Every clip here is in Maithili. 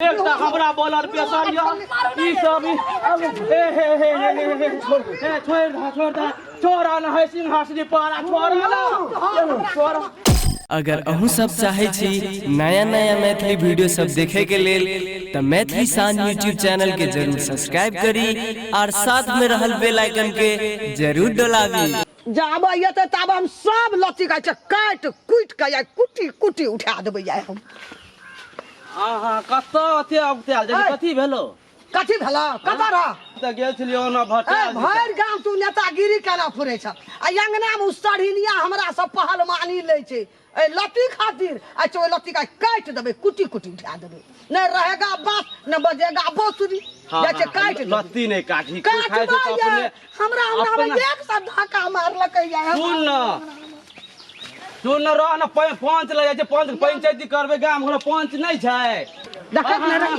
एकटा हमरा बोलर पेशर यऽ ई सब हे हे हे हे हे हे छोड़ हे छोड़ दे, छोड़ दे, छोड़ न है सिंहासनी पर आ, छोड़ न, छोड़। अगर अहूँ सब चाहै छी नया नया मैथिली वीडियो सब देखे के लेल तऽ मैथिली शान यूट्यूब चैनल के जरूर सब्सक्राइब करी और साथ में रहल बेल आइकन के जरूर डोलाबी। जाबे एतै ताबे हम सब लत्ती गाछ काटि कुटि कऽ आइ कुटी कुटी उठा देबै आइ हम। अहाँ कतऽ अथे औगतायल जाइ छी? कथी भेलो? कथी भेलो? कतऽ रह? तऽ गेल छलियै ओना ए भट्टा। भरि गाम तू नेतागिरी केना फुरै छ आ अंगना मे सरहिनिया हमरा सब पहलवानी लै छै ए लत्ती खातिर। आ ओहि लत्ती के काटि देबै, कुटी कुटी उठा देबै। नहि रहेगा बाँस न बजेगा बाँसुरी। जाइ छै काटि देबै। लत्ती नहि काटही, कोइ खाइ छै तऽ काटबै अपने हमरा अंगना मे अपना- एक सौ धक्का मारलकै या। सुन न, सुन न, रह न, पंच लग जाइ छै, पंच पंचायती करबै गाम घर, पंच नहि छै। देखैत नहि रही।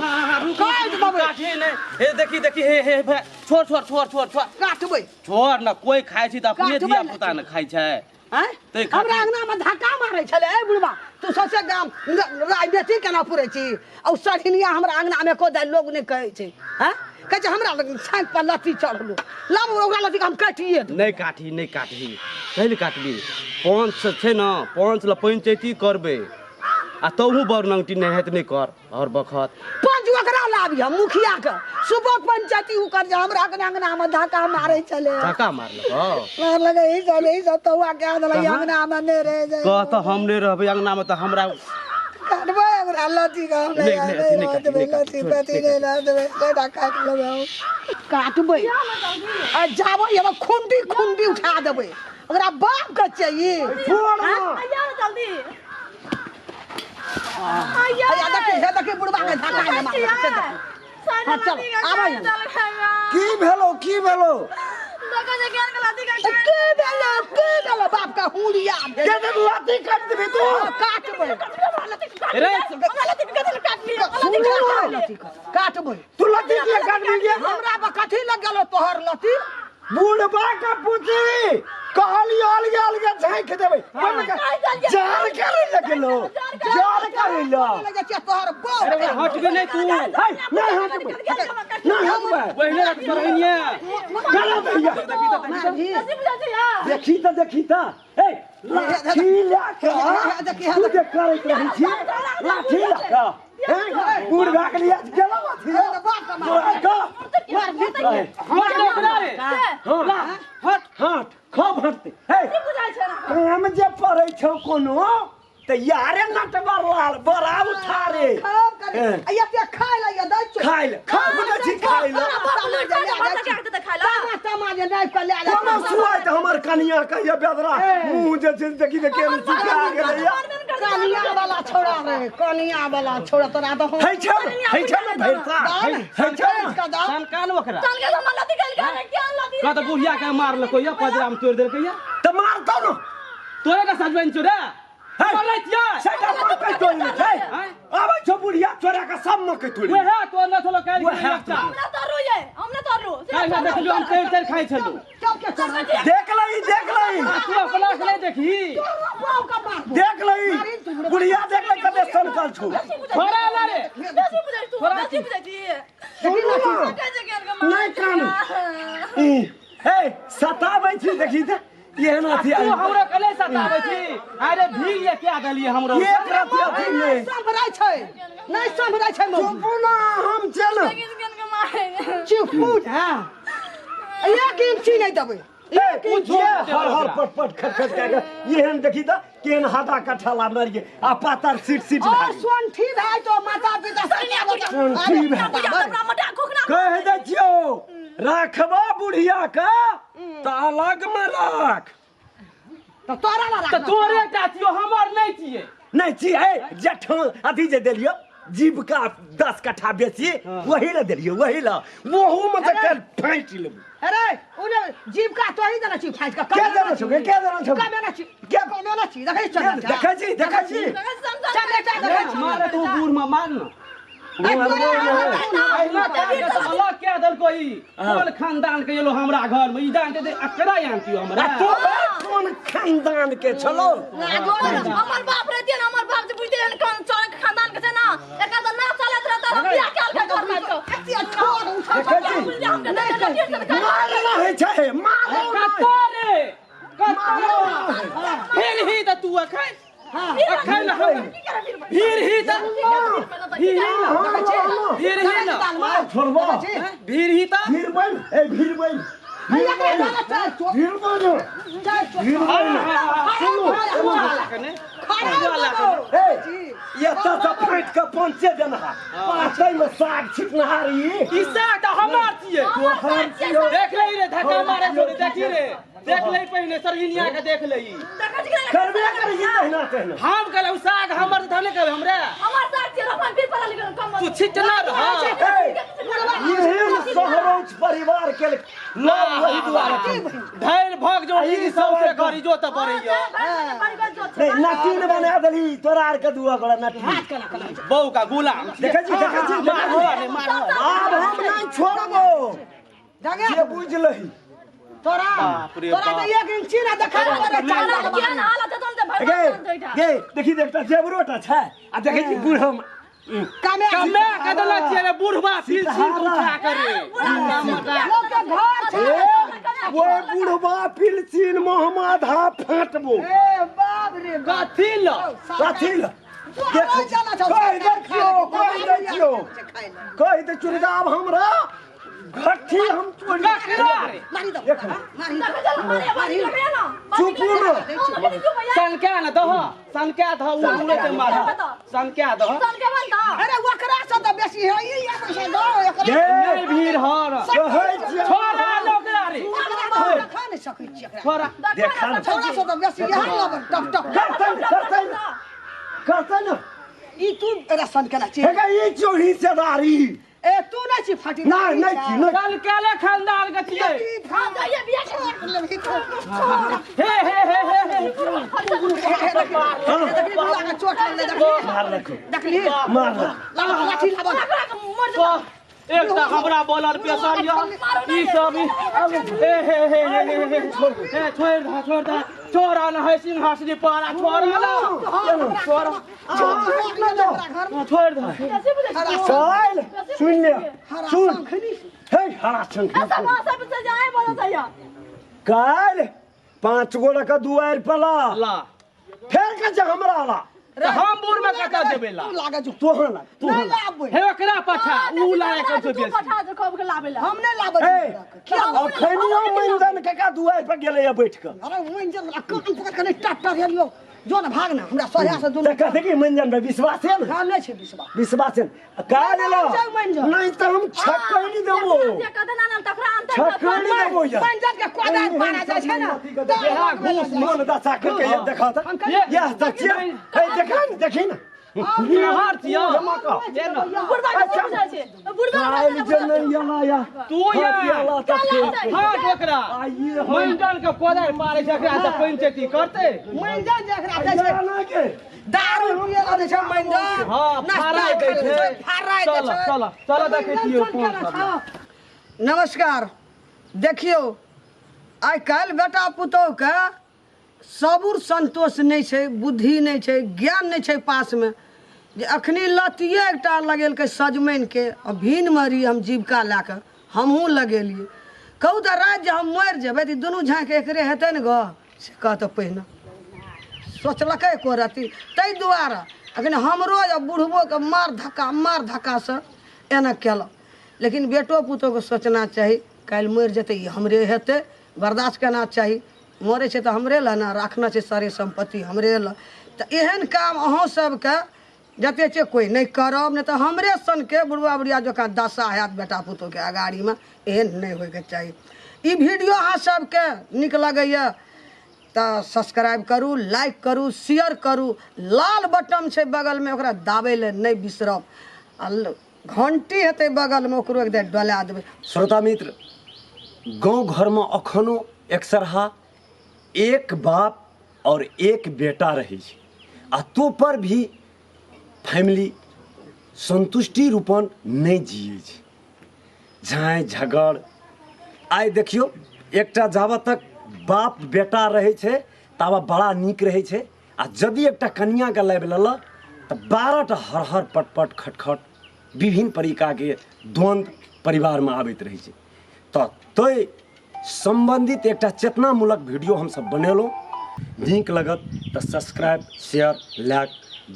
काटि देबै। काटही नहि। हे देखी देखी, हे हे हे, छोड़ छोड़ छोड़ छोड़ छोड़। काटबै। छोड़ न, कोइ खाइ छै तऽ अपने काटबै धिया ने। पुता ने खाइ छै। आँय? तै खातिर। हमरा अंगना मे धक्का मारै छलै। ए बुढ़बा, तू सौंसे गाम राजनीति केना पुरै छी? आ ओ सरहिनिया हमरा अंगना मे एको दाइ लोग नहि कहै छै। हँ, कहै छै हमरा लग छाँक पर लत्ती चढ़लो, लाब ओकरा लत्ती के हम काटिए देबै। नहि काटही, नहि काटही, कहि काटबी? पंच छै ने, पंच लए पंचैती करबै आ तहु बड़ नंगटी नहि हेत, नहि कर हर बखत। पंच ओकरा लाबी हम मुखिया के, सुबह पंचायती उ कर जे हमरा के अंगना मे धक्का मारै छलै। धक्का मारलक? मारलक। ई सब ई सब तौआ कए देलक। कहाँ? अंगना मे नहि रहै छै। कह तऽ हम नहि रहबै अंगना मे तऽ हमरा काटबै ओकरा लत्ती के हम। नहि, नहि, अथी नहि काटी, नहि काटी, लत्ती छोड़, पत्ती नहि नहि रहऽ देबै, सबटा काटि लेबै हम। काटबै आ जाबै हम खुंडी खुंडी उठा देबै ओकरा बाप के चाहिए। छोड़ ना। आइया ना जल्दी। हैया देखी, हे देखी, बुढ़बा के धक्का जे मारलक से देखी। हाँ, चल, आबै हम। की भेलो, की भेलो? की भेलो, की भेलो? बाप का हुड़िया भेल। के देख लाठी काट देबी तू? हाँ, काटबै। रे लत्ती काटबै। तू लाठी किया काटबी गे? हमरा पर कथी लग गेलो तोहर लत्ती? बुढ़बा के पूछी, कहलियो अलगे अलगे झांक देबै। ओहिमे के जार करे लगलो, जार करे ल। लगे छै तोहर बाप। अरे हटबे नहि तू। है, नहीं हटबै, नहीं हटबै। पहिने रख सरहिनिया। गलत भैया। देखी तऽ, देखी तऽ, ए लाठी लए कऽ तू जे करैत रहै छी, लाठी लए कऽ हैं, बूढ़ भए गेलियै, गेलौ अथी तोरा कऽ। हट ओकरा रे। हट हट हट, खूब हटतै। हे, काम जे पड़ै छौ कोनो तऽ यारे नटवर लाल बड़ा उठा रे। खराब करे। आ एते खाय लए दै छौ। खाय ले, खा बुझै छी, खाय ले। तामा तामा जे नापि कऽ लए कोना जाइ। सुआइत हमर कनिया कहिया बेदरा मुँह जे छै देखी तऽ केहन सुखा गेलैया। कनिया वाला छोड़ा रे, कनिया वाला छोड़ा तोरा तऽ हम है छै ने, है छै ने भरिसा, है छै ने। कऽ दाउ। सनकान ओकरा कह तऽ बुढ़िया के मारलको या पजरा में तोड़ि देलकै या। तऽ मारतौ ने। तोरे के सजबनि छौ रे। हे, मरै छियै। सेटा मकई तोड़ि लै छै। आँय? आबै छौ बुढ़िया चोरा कऽ सब मकई तोड़ि लै। वएह तोड़ ने छलो काल्हि के बच्चा। काल्हि हम देखलियौ, हम तैर तैर खाइ छलहुँ। चल के चल। देख लही, देख लही। आ तू अपना से नहि देखही। बाप का मारबो। देख लही बुढ़िया, देख लही कते सनकल छौ। छोड़ा ना रे। सुनू ने, नहि कानू। ई, हे सताबै छी, देखी तऽ एहन अथी। तू हमरा कले सताबै छी? अरे भीड़ ये क्या देलियै हमरो? एक रति अथी नहि नहि सम्हरै छै, नहि सम्हरै छै मौगी। चुपू ना, हम चल। चुपू ने, एक इंची नहि देबै। एक इंच हर हर पट पट खट खट कए कऽ एहन देखी तऽ केहन हादा कट्ठा लाबने रहियै आ पातर सीट सीट और भए गेल। सोनठी भाई तो माता पिता सोनठी भाइ। कहि दै छियौ, राखबा बुढ़िया के तऽ अलग मे राख। तऽ तोरा ला तऽ राखना। तोरे टा छियौ, हमर नहि छियै। नहि छियै जेठ अथी जे देलियौ जीविका 10 कट्ठा बेची वही लए देलियौ, वही लए ओहू मे तऽ काल्हि फाँटि लेबू। अरे उने जीविका तो ही देने छी फाँटि कऽ। के देने छौ गे? के देने छौ? कमेने छी। के? कमेने छी, देखै छी। देखै छी, देखै छी। चल बेटा, देखै छी। मारे तू बूढ़ में मार न। ए, तोरे हमरा अहिना काज के तऽ अलग कए देलको ई। कोन खानदान के एलो हमरा घर में ई जानते ते अकरा जानतियो हमरा। आ तोरा कोन खानदान के छलो? हमर बाप रहतियै ने, हमर बाप जे बुझतियै ने कोन चोर खानदान के छै ना, एकर तऽ नाम चलैत। देखै छी मारना होइ छै, मारो नहि। कत्ता रे, कत्ता। फिर ही तऽ तू अखन अखन हम फिर ही तऽ भीड़ ही ना, भीड़ ही ना, छोड़बो। भीड़ ही तऽ। भीड़ बन, ए भीड़ बन, भीड़ बन, भीड़ बन, भीड़ बन। ए एतऽ से फाटि कऽ पहुँचे देनहा पाँचै में साग छिटनहार ई। ई साग तऽ हमार छियै। तोहर छियौ। देख ले रे, धक्का मारे छोड़े, देखी रे, देख ले पहिने सरहिनिया के देख ले। ई करबे करै छी तहिना तहिना। हम कहलहुँ साग हमर, तऽ नहि कहबै हमरे तू छिटना रह। एहन सहरौच परिवार के लोग वही दुआरे धैर्य भग जो। आ ई ई सौंसे सब घर इजोत पड़ैया। नहीं, नटीन बना देली तोरा आर के दुआ गोला नटीन। बहू का गुलाम। देखै छी, देखै छी, देखै छी। मार मार। आब हम नहीं छोड़बो जे, बुझ लही। तोरा बाप रे तोरा बाप। तऽ एक इंची ना देखा रे चाल। गे गे, देखी, देखता जेबरोटा छै आ देखै छी बूढ़ हम। कामे कमे कदला छियै रे बुढ़वा, फिर छीन उठा करे। लोक के घर छै। ए वो बुढ़वा पिलचिन में हम आधा फाटबो। ए बाप रे बाप। कथी ल? कथी ल? देख कहि देखियौ, कहि देखियौ, कहि दै छियौ, आब हमरा घट्ठी हम तोड़ि। ककरा रे? मारी दो, मारी। चुप न। सनका न दह, सनका दह, उ उड़े के मार, सनका दह। अरे ओकरा से तऽ बेसी है ई, आबै छै दो एकरा। गे नहीं भीड़ हर। कहै छियै। छोड़ा लोकरा रे। ओकरा तऽ देखा नहि सकै छियै एकरा। छोड़ा। देखा न। छोड़ा से तऽ बेसी यहाँ लबर टप टप। करतै न, करतै न, करतै न। ई तू रसन केना छी? हे गे, ई छियौ हिस्सेदारी। ए तू नहि छी फाटी। नहि, नहि छी, नहि। सनकेले खानदान के छियै। हे हे हे हे हे। चोट लगलै, मार रखो। देखली। मार रखो। लाठी लाबऽ। वाह, एक तऽ हमरा बोलल पेशर यऽ, ई सब ई हे हे हे हे हे हे हे, छोड़ि दह, छोड़ि दह, छोड़ा न है सिंहासनी पर आ छोड़ा न, छोड़ा, छोड़ि दह। चल, सुन ले, सुन हे, हरा शंख। काल्हि 5 गोड़ा के दुआरि पर ला। ला। फेर के जे हमरा ला। तऽ हम बूढ़ में कतऽ जेबै ला? तू लागऽ जो। तोहर ला, तोहर नहि ला। लाबबै। हे ओकरा पाछा उ लाए के छै बेसी। हम नहि लाबऽ। ए अखनियो मंजन काका दुआरि पर गेलैया बैठ कऽ। अरे मंजन वला कान पकड़ के नहि टट्टर हेलियो, जो ने, भाग ने हमरा सोझा से दुनू। तऽ कहते कि मंजन पर विश्वास है ने? हाँ, नहि छै विश्वास। विश्वास है काल्हि ला। नहि छै मंजन। नहीं तऽ हम छक्कैनी देबो, छक्कैनी देबो यार। मंजन के कोदारि पारा जाइ छै ने। इएह घूस। मन दशा करके ये देखा था। यह तऽ छियै, ए देखा ने, देखी ने। बिहार छियै। जे ने। काल्हि जे नहि एला या तू या एला तऽ फेर हाँ ओकरा आइए हम। मंजन के कोदारि पारै छै, एकरा से पंचायती करतै। मंजन जे एकरा दै छै या ना के दारू पिए ला दै छै मंजन। हाँ, नाश्ता फराइ दै खाइ छै। फराइ दै चल, छै। चल, चल, देखै छियै मंजन कोन केना सब। छौ? नमस्कार। देखियौ, आइ काल्हि बेटा पुतोहुके सबुर संतोष नहि छै, बुद्धि नहि छै, ज्ञान नहि छै पासमे, जे अखनी लतिए एकटा लगेलकै सजमनिके आ भिनमे रही हम जीविका लए कऽ हमहूँ लगेलियै। कहू तऽ राति जे हम मरि जेबै तऽ ई दुनू झाँकि एकरे हेतै ने गऽ, से कह तऽ पहिने सोचलकै एको रत्ती? ताहि दुआरे अखन हमरो आ बुढ़बोके मार धक्का मार धक्कासँ एना केलक, लेकिन बेटो पुतोहके सोचना चाही, काल्हि मरि जेतै ई हमरे हेतै, बर्दाश्त केना चाही। मरै छै तऽ हमरे लए ने राखना छै, सारे सम्पत्ति हमरे लए। तऽ एहन काम अहूँ सबके जते छै कोइ नहि करब, नहि तऽ हमरे सनके बुढ़बा बुढ़िया जकाँ दशा हैत बेटा पुतोहके अगाड़ीमे। एहन नहि होइके चाही। ई वीडियो अहाँ सबके नीक लगैए तऽ सब्सक्राइब करू, लाइक करू, शेयर करू। लाल बटन छै बगलमे, ओकरा दाबै लए नहि बिसरब आ घंटी हेतै बगलमे, ओकरो एक बेर डोला देबै। श्रोता मित्र, गाँव घरमे अखनो एकसरहा एक बाप और एक बेटा रहै छै आ तो पर भी फैमिली संतुष्टि रूपन नहि जियै छै, झाँइ झगड़। आइ देखियौ, एकटा जाबत तक बाप बेटा रहै छै ताबत बड़ा नीक रहै छै आ यदि एकटा कनियाँके लाबि लेलक तऽ 12टा हरहर पटपट खटखट। विभिन्न तरीकाके द्वन्द्व परिवारमे आबैत रहै छै। तऽ ताहि सम्बन्धित एकटा चेतनामूलक वीडियो हमसब बनेलहुँ। नीक लगत तऽ सब्सक्राइब, शेयर, लाइक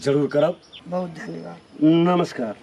जरूर करब। बहुत धन्यवाद। नमस्कार।